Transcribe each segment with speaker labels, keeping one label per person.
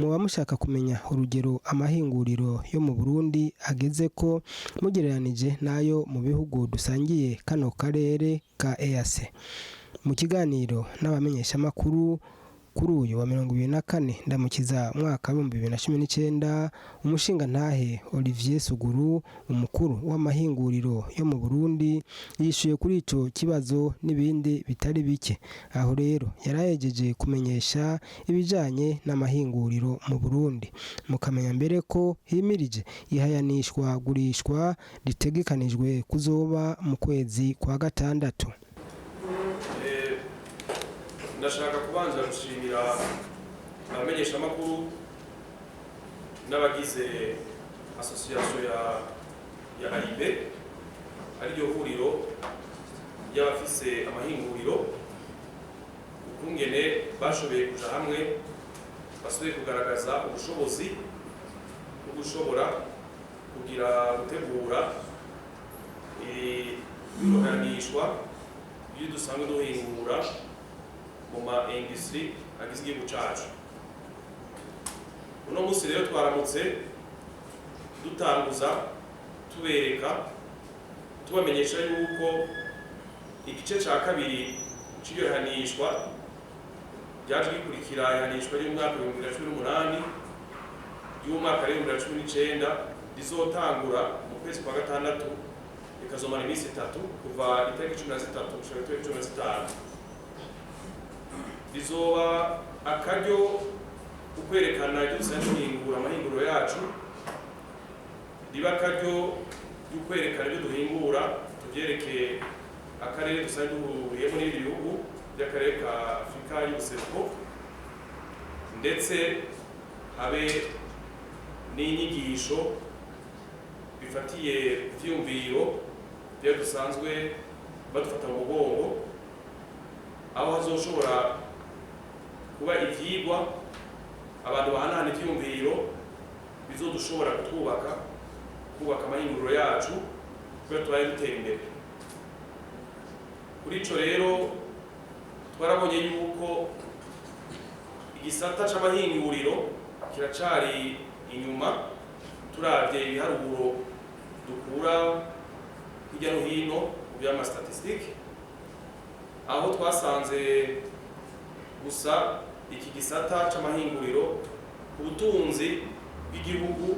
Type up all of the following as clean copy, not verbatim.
Speaker 1: Muba mushaka kumenya urugero amahinguriro yo mu Burundi ageze ko mugereranije n'ayo mu bihugu dusangiye kano karere ka EAC. Mu kiganiro n'abamenyeshamakuru kuri uyu wa 24 Ndamukiza mwaka 2019, umushingantahe Olivier Suguru, umukuru w'amahinguriro yo mu Burundi, yishuye kuri ico kibazo n'ibindi bitari bike. Aho rero yarahejeje kumenyesha ibijanye n'amahinguriro mu Burundi, mukamenya mbere ko himirije ihayanishwa gurishwa ritegekanijwe kuzoba mu kwezi kwa gatandatu.
Speaker 2: Ndashaka kubanza gushimira abamenyeshamakuru n'abagize association ya AIB, ariryo huriro ry'abafise amahinguriro, ukungene bashoboye kuja hamwe, basubiye kugaragaza ubushobozi bwo gushobora kugira gutegura iroganishwa iyo dusanzwe duhingura mu ma industrie agize igihugu cacu. Uno munsi rero twaramutse dutanguza, tubereka, tubamenyesha yuko igice ca kabiri c'iryo hanishwa ryaje gikurikira ihanishwa ry'umwaka 2018, y'umwaka 2019, rizotangura mu kwezi kwa gatandatu, rikazomara iminsi 3, kuva itariki 13 gushika itariki 15. Rizoba akaryo kukwerekana ibyo dusanzwe duhingura, amahinguriro yacu, riba akaryo y'ukwerekana ibyo duhingura, tuvyerekeye akarere dusanzwe duhuriyemo n'ibindi bihugu by'akarere ka Afurika y'ubuseruko, ndetse habe n'inyigisho bifatiye vyiyumviro byo dusanzwe badufata mu mugongo, aho hazoshobora kuba ivyigwa, abantu bahanahana ivyiyumviro bizodushobora kutwubaka, kubaka amahinguriro yacu kugira tubaye dutera imbere. Kuri ico rero twarabonye yuko igisata c'amahinguriro kiracari inyuma, turavye ibiharuro dukura hirya no hino mu vy'ama statistiques, aho twasanze gusa iki gisata c'amahinguriro ku butunzi bw'igihugu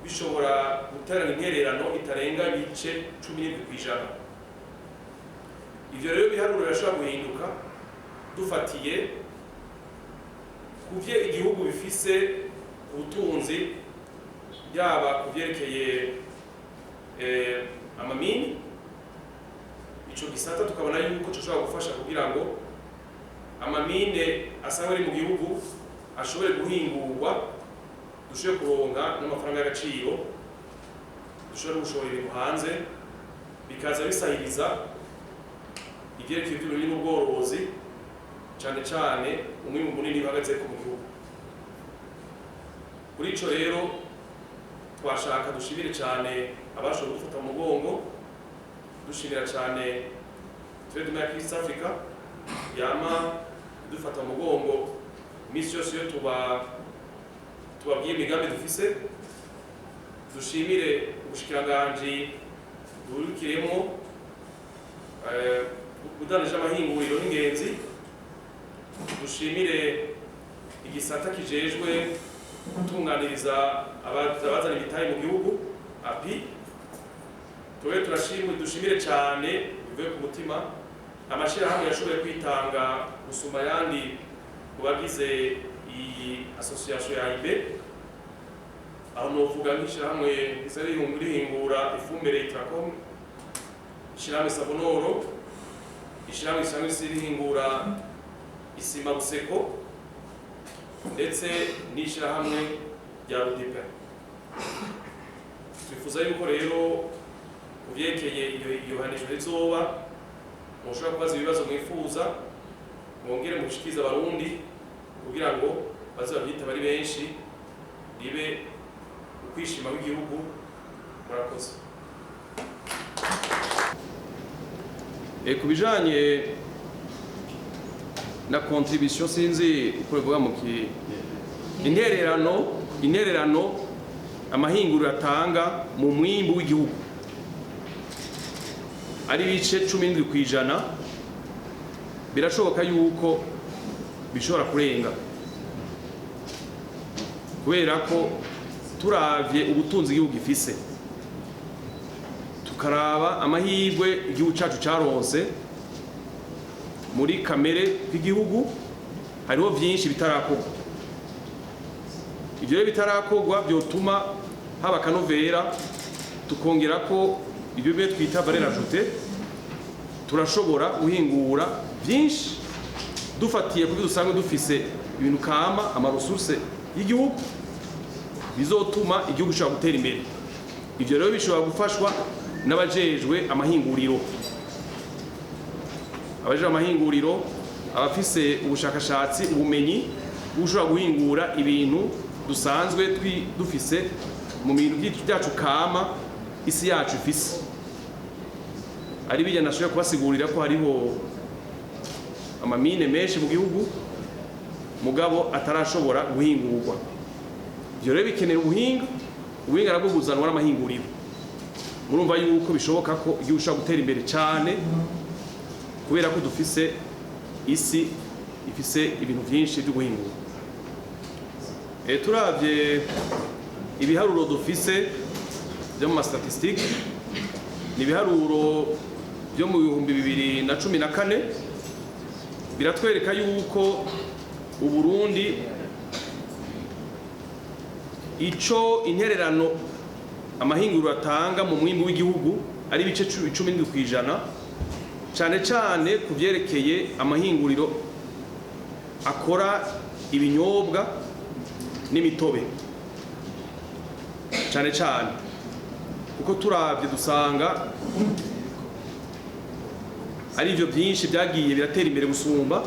Speaker 2: bishobora guterana intererano itarenga 17%. Ivyo rero biharuro birashobora guhinduka dufatiye kuvyo igihugu bifise ubutunzi, yaba kuvyerekeye amamini. Ico gisata tukabona yuko coshobora gufasha kugira ngo amamine asanzwe ari mu gihugu ashobore guhingurwa, dushobore kuronka n'amafaranga y'agaciro, dushobore gushora ibintu hanze, bikaza bisahiriza ivyerekeye ivy'uburimyi n'ubworozi, cane cane umwimbu munini uhagaze ku mu gihugu. Kuri ico rero twashaka dushimire cane abashoboye gufata mu mugongo, dushimira cane TradeMark East Africa yama dufata mu mugongo iminsi yose iyo tubabwiye imigambi dufise. Dushimire ubushikiranganji buhurikiyemwo ubudandaji, amahinguriro n'ingenzi. Dushimire igisata kijejwe gutunganiriza abazana imitahe mu gihugu, API. Tube turashimwe, dushimire cyane bivuye ku mutima amashirahamwe yashoboye kwitanga gusumba ayandi mu bagize iyi association ya IB. Aho novuga nk'ishirahamwe riza rihingura ifumbire Itracom, ishirahamwe Savonoro, ishirahamwe risanzwe rihingura isima Buseko, ndetse n'ishirahamwe rya Rudipe. Twifuza yuko rero ku vyerekeye iyo hanishwa rizoba, mushobora kubaza ibibazo mwifuza, mwongere mushikirize Abarundi kugira ngo baze bavyitabe ari benshi, ribe ukwishima kw'igihugu. Murakoze. Ku bijanye na contribution, sinzi uko bivuga mu Intererano amahinguriro atanga mu mwimbu w'igihugu ari ibice 17%, birashoboka yuko bishobora kurenga, kubera ko turavye ubutunzi igihugu gifise, tukaraba amahirwe igihugu cacu caronse muri kamere k'igihugu, hariho vyinshi bitarakorwa. Ivyo rero bitarakorwa vyotuma haba akanovera, tukongera ko ibyo bimwe twita valeur ajoutée, turashobora guhingura vyinshi dufatiye kubyo dusanzwe dufise, ibintu kama, ama ressources y'igihugu, bizotuma igihugu gishobora gutera imbere. Ivyo rero bishobora gufashwa n'abajejwe amahinguriro, abajejwe amahinguriro, abafise ubushakashatsi, ubumenyi ushobora guhingura ibintu dusanzwe dufise mu bintu byacu kama isi yacu ifise. Ari bijya nashoboye kubasigurira ko hariho ama mines menshi mu gihugu, mugabo atarashobora guhingurwa. Ivyo rero bikenera ubuhinga, ubuhinga nabwo buzanwa n'amahinguriro. Murumva yuko bishoboka ko igihugu gishobora gutera imbere cyane, kubera ko dufise isi ifise ibintu byinshi byo guhingura. Turavye ibiharuro dufise byo mu ma statistiques, ni ibiharuro byo mu 2014, biratwereka yuko Uburundi ico intererano amahinguriro atanga mu mwimbu w'igihugu ari ibice 17%, cane cane ku vyerekeye amahinguriro akora ibinyobwa n'imitobe cane cane, kuko turavye dusanga ari ivyo byinshi byagiye biratera imbere gusumba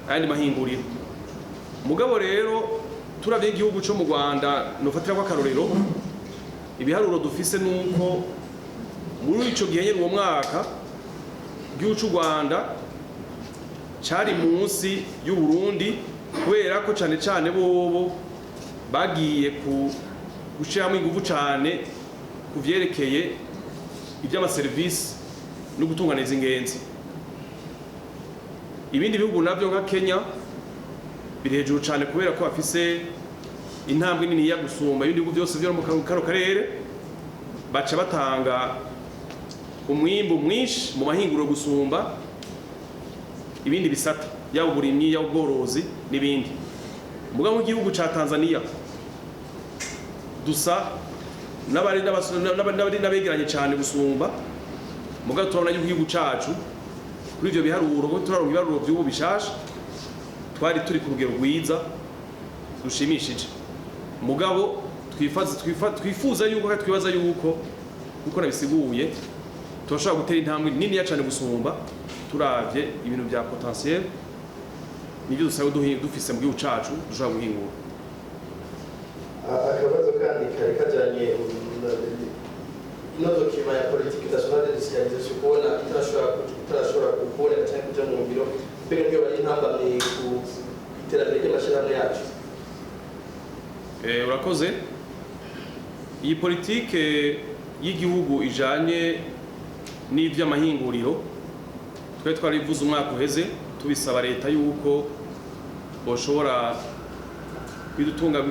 Speaker 2: ayandi mahinguriro. Mugabo rero turavye igihugu co mu Rwanda, nofatira ko akarorero, ibiharuro dufise nuko muri ico gihe nyene, uwo mwaka, igihugu c'u Rwanda cari munsi y'u Burundi, kubera ko cane cane bobo bagiye ku gushiramo ingufu cane ku vyerekeye ivy'amaserivisi no gutunganiza ingenzi. Ibindi bihugu navyo nka Kenya biri hejuru cane, kubera ko bafise intambwe nini ya gusumba ibindi bihugu byose byo mu kano karere, baca batanga umwimbu mwinshi mu mahinguriro gusumba ibindi bisata, yaba uburimyi, yaba ubworozi n'ibindi. Mugabo mu gihugu ca Tanzania dusa n'abari n'abegeranye cyane gusumba. Mugabo turabona yuko igihugu cacu kuri ivyo biharuro, ko turaronka ibiharuro vy'ubu bishasha, twari turi ku rugero rwiza rushimishije. Mugabo twifuza yuko kandi twibaza yuko, kuko nabisiguye, turashobora gutera intambwe niniya cyane gusumba, turavye ibintu bya potentiel nibyo dusanzwe dufise mu gihugu cacu dushobora guhingura.
Speaker 3: Akabazo kandi kari kajyanye ino document ya politique nationale d'industrialisation, kubona itarashobora kuboneka cyangwa kuja mu ngiro, mbega niyo bari intambamyi ku iterambere ry'amashyirahamwe yacu?
Speaker 2: Urakoze. Iyi politike y'igihugu ijanye n'ivy'amahinguriro twari twarivuze umwaka uheze, tubisaba leta yuko boshobora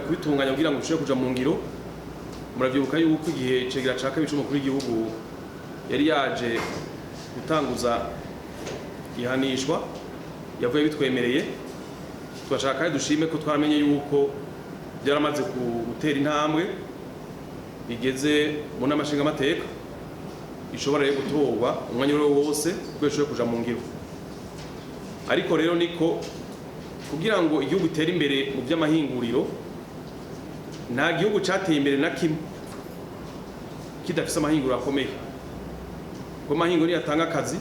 Speaker 2: kubitunganya kugira ngo bishobore kuja mu ngiro. Muravyibuka yuko igihe cegera ca kabiri c'umukuru w'igihugu yari yaje gutanguza ihanishwa, yavuye bitwemereye. Turashaka kandi dushime ko twaramenye yuko byaramaze gutera intambwe, bigeze mu nama nshingamateka, ishobora rero gutorwa umwanya uwo ariwo wose kuko ishobore kuja mu ngiro. Ariko rero niko kugira ngo igihugu itere imbere mu by'amahinguriro, nta gihugu cateye imbere na kimwe kidafise amahinguriro akomeye, kuko amahinguriro niyo atanga akazi,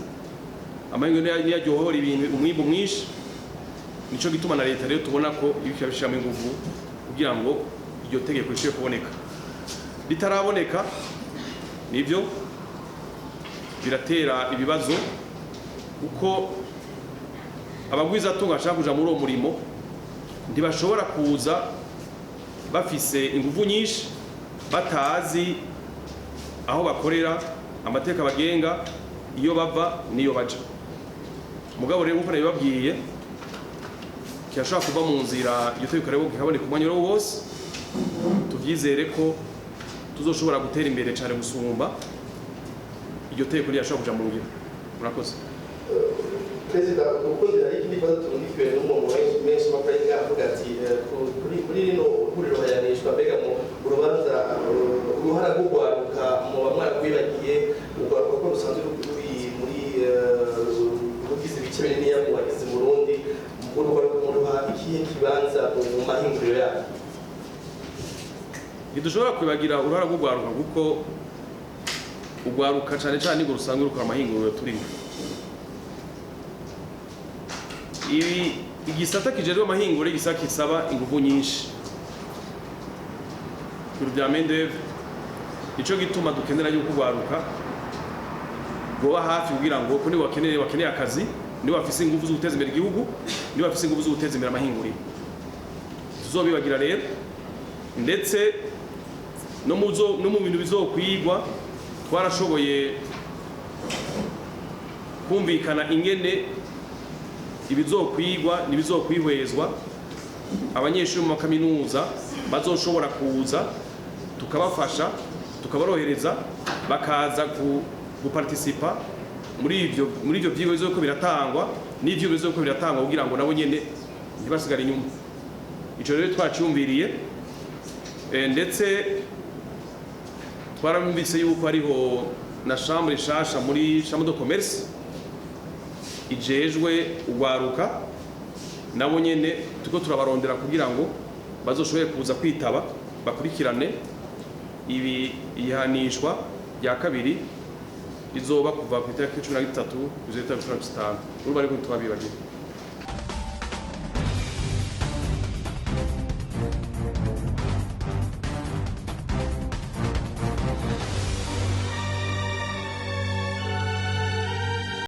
Speaker 2: amahinguriro niyo aryohora ibintu, umwimbu mwinshi. Nico gituma na leta rero tubona ko ibyo bishiramo ingufu kugira ngo iryo tegeko rishobore kuboneka. Ritaraboneka, nibyo biratera ibibazo, kuko abagwizatunga bashaka kuja muri uwo murimo ntibashobora kuza. Bafise inguvu nyinshi, batazi aho bakorera, amateka bagenga, iyo bava n'iyo baja. Mugabo rero, nkuko nabibabwiye, kirashobora kuva mu nzira iyo tegeko rero kikaboneka umwanya uwo wose. Tuvyizere ko tuzoshobora gutera imbere cyane gusumba iryo tegeko rirashobora kuja mu ngiro. Murakoze.
Speaker 3: Perezida, ubundi hari ikindi kibazo turungikiwe n'umuntu menshi makuru ari ngaha, avuga ati kuri rino huriro hayanishwa, mbega mu urubanza uruhara rw'urwaruka muba mwaragwibagiye? Urwaruka ko rusanzwe ruri muri rugize ibice bininiya mu bagize Burundi, urwaruka muruha ikihe kibanza mu mahinguriro yabo?
Speaker 2: Ntidushobora kwibagira uruhara rw'urwaruka, kuko urwaruka cyane cyane nirwo rusanzwe rukora amahinguriro turimo. Ibi igisata kijejwe amahinguriro, igisata kisaba ingufu nyinshi, ibintu bya main d'oeuvre. Nico gituma dukenera yuko urwaruka rwoba hafi, kugira ngo ko nibo bakeneye akazi, nibo bafise ingufu zo guteza imbere igihugu, nibo bafise ingufu zo guteza imbere amahinguriro. Tuzobibagira rero, ndetse no mu bintu bizokwigwa twarashoboye kumvikana ingene ibizokwigwa n'ibizokwihwezwa. Abanyeshuri mu makaminuza bazoshobora kuza, tukabafasha, tukabarohereza, bakaza guparticipa muri ivyo vyigwa bizoko biratangwa n'ivyo bizoko biratangwa, kugira ngo nabo nyene ntibasigare inyuma. Ico rero twaciyumviriye, ndetse twarumvise yuko hariho na chambre nshasha muri chambre de commerce ijejwe urwaruka. Nabo nyene turiko turabarondera kugira ngo bazoshobore kuza kwitaba, bakurikirane ibi ihanishwa rya kabiri rizoba kuva ku itariki 13 kugeza itariki 15. Urumva ariko ntitwabibagira.